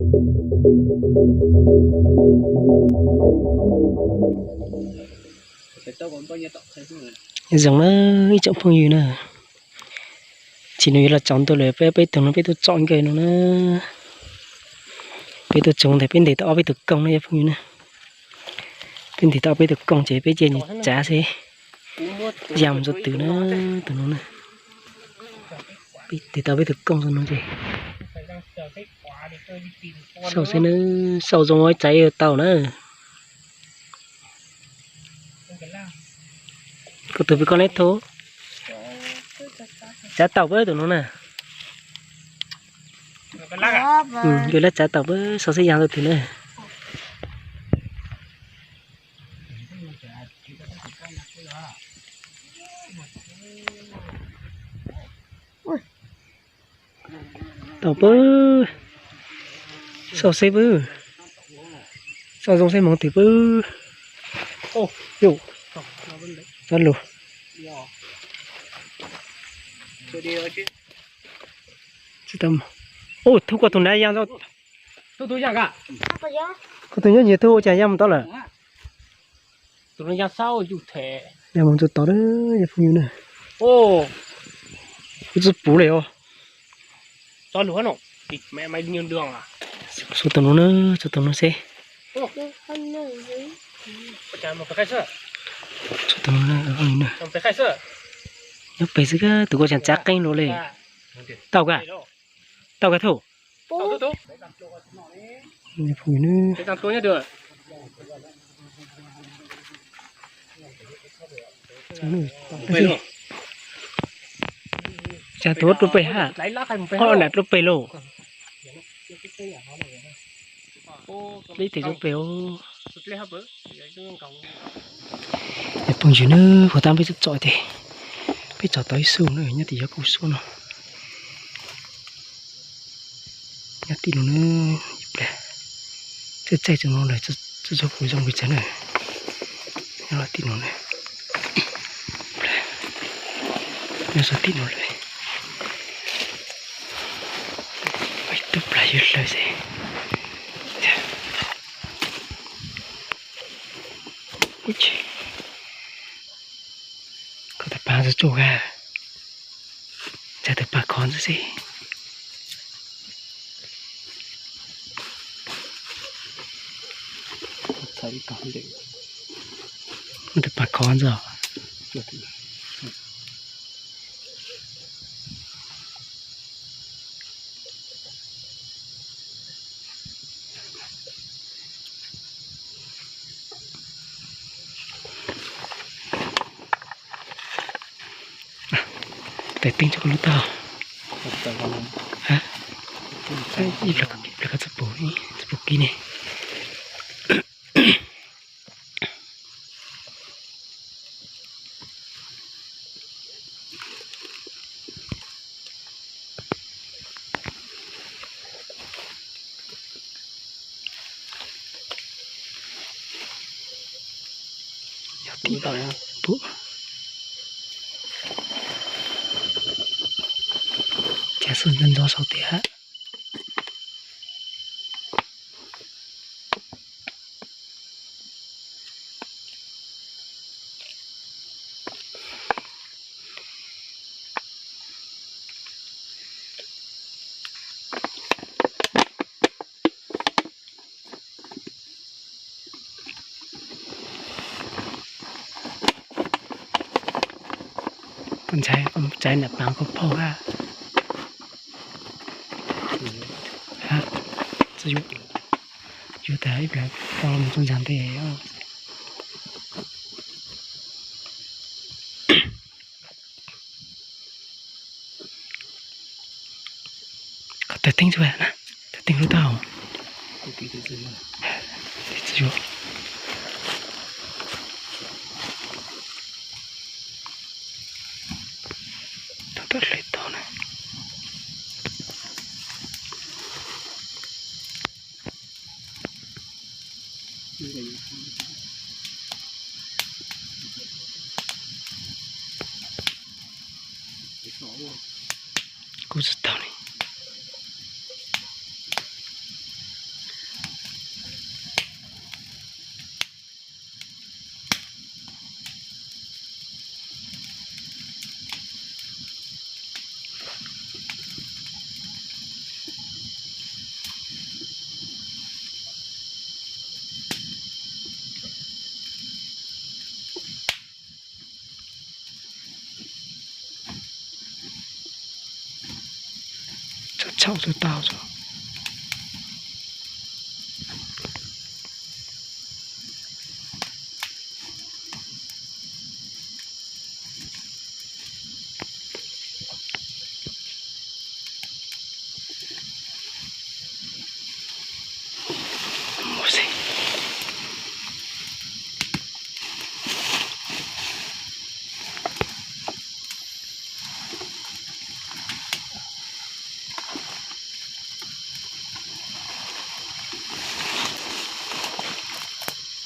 Zoo na, ib tsoom phooj ywg na, tsis nws yuav los tsaus ntuj lawm, peb peb tug no peb tuaj tsom nkaus no na. Peb tuaj tsom ntawm peb ntes tau ob peb tus kooj na cov phooj ywg na. Peb ntes tau ob peb tus kooj ces peb cia nws tsav xwb, ya mus rau twg na, tus no na. Peb ntes tau peb tus kooj rau no ces sau xwb na, sau zoo ua tsav tau na. Koj tus peb koj neb thu, tsav tau peb tus no na. Nkawd lab tsav tau peb sau xwb ya rau twg na. Tau peb, sau xwb peb, sau zoo xwb moog twg peb. Yus, txhob lug. Ub, thub koj tus na ya, koj tus nyob nyias thub ua cas ya mus tod lawm. Ya mus rau tod, phooj ywg na. Kuv tsi puv li os. Tso tau no na, tso tau no xwb. Tso tau no na, nyob pem xwb, tus kuj tseem tsav qeej luaj li. Tau ka, tau ka thub. Cas tuav rau pem hab, ob nam rau pem lauj. Ib teg rau pem. Phooj ywg na, puag ta peb tsom tsom ces peb tsom tau ib xub na, nyob tim yav kuj suab no. Nyob tim no na, ib pliag txaij txaij txug no lawm, txog kuv zoo pes tsawg na. Nyob tim no na, nyob txog tim no lawm. Ib tug plag ywg hlawv xwb. Koj tus pag tsuj tsuj kag, ntshai tus pag khov ntxwg xwb. Muaj tus pag khov ntxwg. Tes teeb tso koj lub taub hau. Ib pliag koj txhob pum, txhob pum kiag ne. Yog tim no, pum, cas xub ntxov ntxov saum tiag. Koj ntshai, koj ntshai nam pav koj phauj hab. Tsi yuav, yuav tas ib pliag tau mus txog ntxag ntej. Koj tawg teeb tsi, tawg teeb lub taub hau. Tsi yuav. Tau tawm hle tau na. Kuv tsis tau li. Tau tau.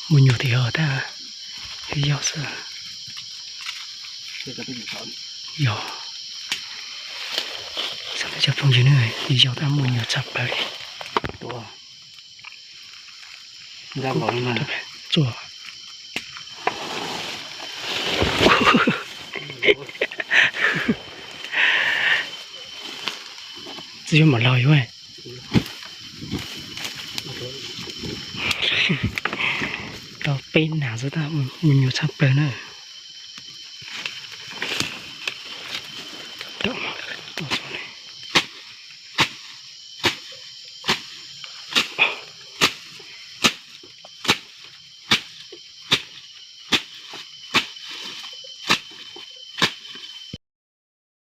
Muaj nyuag tim hov tag, yog xwb. Yog, cov phooj ywg, yog tag muaj nyuag tshaj plaws li. Txuas. Tsis yuav mam los yuav. Tau peb nas xwb tab muaj nyuag tshaj plaws na.